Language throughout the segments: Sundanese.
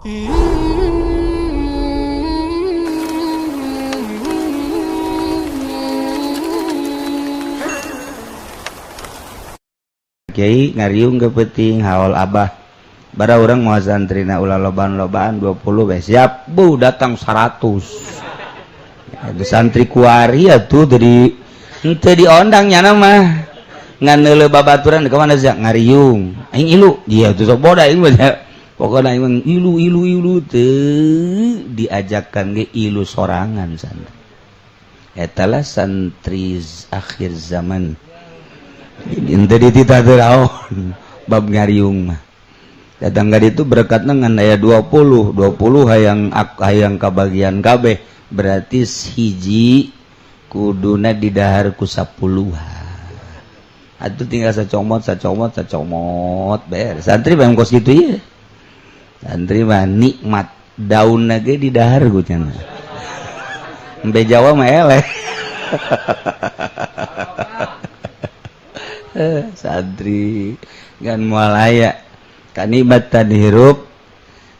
Kiai ngariung ke peuting haul Abah. Bara urang moal santrina ulah lobaan-lobaan, 20 we siap. Bu, datang 100. Itu santri kuari atuh dari henteu diondang nyana mah. Ngan neuleuh babaturan, "Ka mana sih?" "Ngariung." "Aing ilu." Dia tuh sok boda aing mah. Pokokna aing mah ilu ilu ilu, teu diajakan ge ilu sorangan santri. Eta lah santri akhir zaman. Jadi dititah teu naon bab ngariung mah. Datang ka ditu berkatna ngan aya 20, 20 hayang hayang kabagian kabeh, berarti hiji kuduna didahar ku 10. Atuh tinggal sacomot, sacomot, sacomot, beres. Santri mah kos kitu ieu. Santri mah nikmat, daun ge didahar ku cenah. Embe Jawa mah eleh. Santri gan moal aya kanikmatan hirup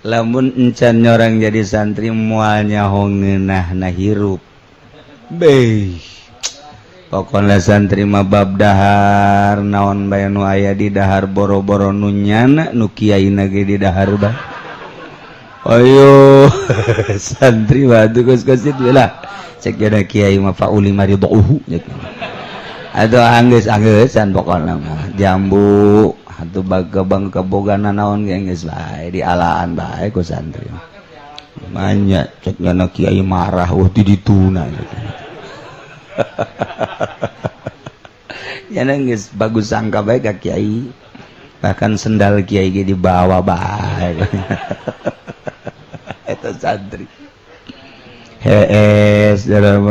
lamun encan nyorang jadi santri, moal nyaho ngeunahna hirup. Beh, pokoknya santri mah bab dahar naon bae nu aya di dahar, boro-boro nu nyana, nu kiai ge di dahar bah. Ayo, santri mah tuh kos-kos itu lah. Cek jada kiai mah fauli maridauhu atau anggeus angeusan, pokokna mah jambu atuh bagebang kebogana naon ge geus bae dialaan bae ku santri. Banyak cek jana kiai marah, "Wah, di dituna." Ya geus bagus sangka bae ka kiai, bahkan sendal kiai ge dibawa bae. Eta santri hees dalam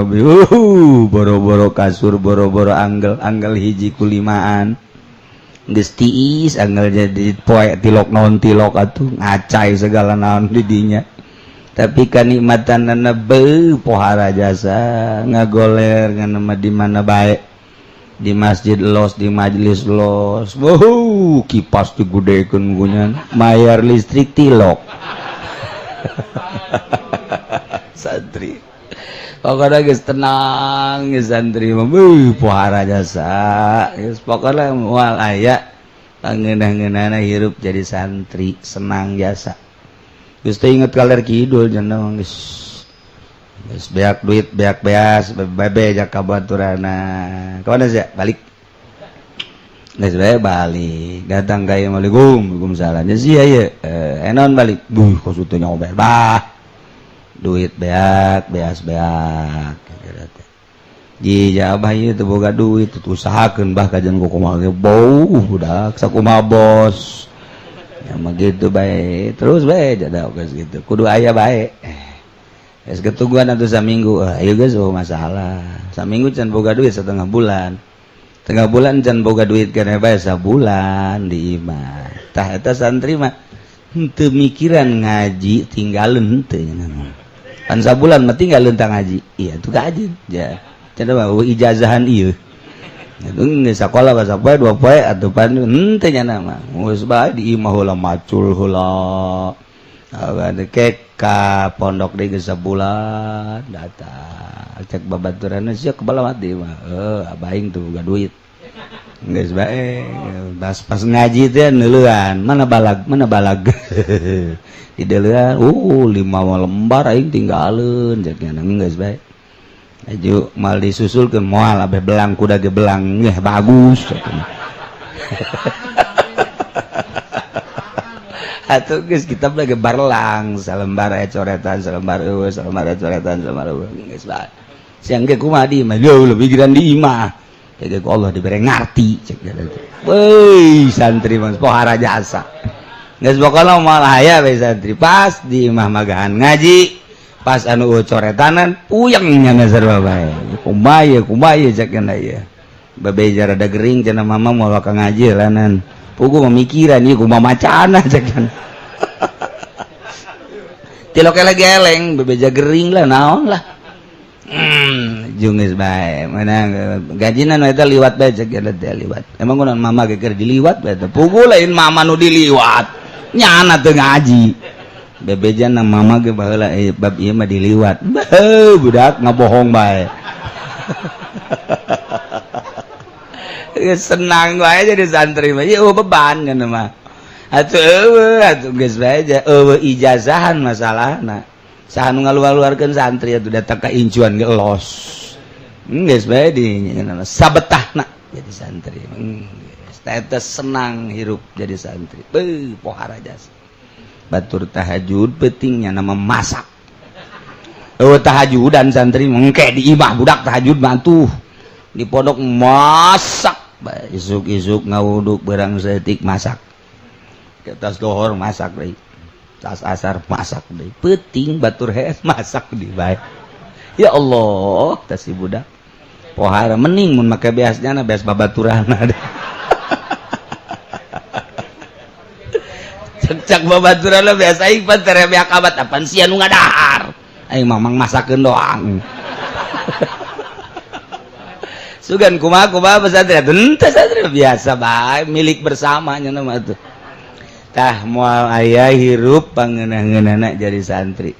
boro-boro kasur, boro-boro anggel anggel hiji kulimaan geus tiis anggel jadi poe tilok naon tilok atuh ngacai segala naon di dinya, tapi kanikmatanana beuh pohara jasa. Ngagoler ngan mah di mana bae, di masjid los, di majelis los. Wow, kipas digudekeun gunyan, mayar listrik tilok. Santri pokoknya geus tenang geus, santri mah beuh pohara jasa geus. Pokoknya moal aya pangeunah-ngeunahna hirup jadi santri, senang jasa. Geus teu inget kaler kidul cenah, geus geus beak duit, beak beas bebe jak ka baturana. Ka mana sia? Balik. Geus bae balik, datang ka ieu, "Assalamualaikum." "Waalaikumsalam." "Nya sia ieu?" "Eh, enon balik." "Buh, kos teu nyoba bah, duit beak beas beak." Ji, abah ieu teu boga duit, usahakeun bah kajian ku kumaha ge bau budak sakumaha bos. Ya mah gitu bae, terus bae jada geus gitu. Kudu aya bae. Geus ketungguan atuh saminggu, ah ieu geus oh masalah. Saminggu can boga duit, setengah bulan. Tengah bulan can boga duit keneh bae, sabulan di imah. Tah, eta santri mah henteu mikiran ngaji tinggalin henteu nya. Pan sabulan mah tinggalin tang ngaji. Iya tuh kaji. Ja. Cenah mah ijazahan ieu. Itu geus sakola bahasa poe dua poe atuh pan henteu nya mah. Geus bae di imah heula, macul heula. Kek ka pondok deui geus sabulan datang. Cek babaturanna, "Sia kebala mati mah." "Eh, abaing tuh boga duit." Geus bae pas pas ngaji teh neuleuan, "Mana balag, mana balag?" Di deuleuan, lima lembar aing tinggalin," cek nya. Geus bae. Aju mal disusulkeun moal abeh belang kuda ge belang ngeh bagus cek. Atuh geus kitab lagi barlang, salembar aya coretan, salembar eueuh, salembar aya coretan, salembar eueuh, geus bae. Siang ge kumaha di imah? Jauh lebih pikiran di imah. Cek ku Allah dibere ngarti cek teh. Weuy, santri mah pohara jasa. Geus pokona moal aya we santri pas di imah magahan ngaji, pas anu coretanan puyeng nya sarua bae. Kumaha ieu, kumaha ieu cek nya ieu. Bebeja rada gering cenah, mama moal ka ngaji lanan. Pugu memikiran ieu kumaha macana cek nya. Tilok lagi eleng, bebeja gering lah naon lah. Jungis bae mana gajinan eta liwat bae cek teh liwat. Emang kunaon mama ge keur diliwat bae teh. Pugu lain mama nu diliwat. Nyana teu ngaji. Bebejan na mama ge baheula bab ieu mah diliwat. Beuh, budak ngabohong bae. Senang wae jadi santri mah. Ieu beban cenah mah. Atuh eueuh atuh geus bae eueuh ijazahan masalahna. Saha nu ngaluar-luarkeun santri atuh datang ka incuan ge los. Geus bae di sabetahna jadi santri. Geus eta senang hirup jadi santri. Beuh pohara jasa. Batur tahajud pentingnya nama masak. Oh tahajudan santri mengke di imah budak tahajud bantu di pondok masak. Isuk-isuk ngawuduk berang setik masak. Ke tas dohor masak deui. Tas asar masak deui. Peuting batur hees masak di bae. Ya Allah, tas si budak. Pohara mening mun make beasnya na beas babaturan. Cek babaturan biasa aing pan tere beak abat apan sia nu ngadahar. Aing mah mang masakeun doang. Sugan kumaha kumaha pesantren henteu santri biasa bae milik bersama nya mah tuh. Tah moal aya hirup pangeunah-ngeunahna jadi santri.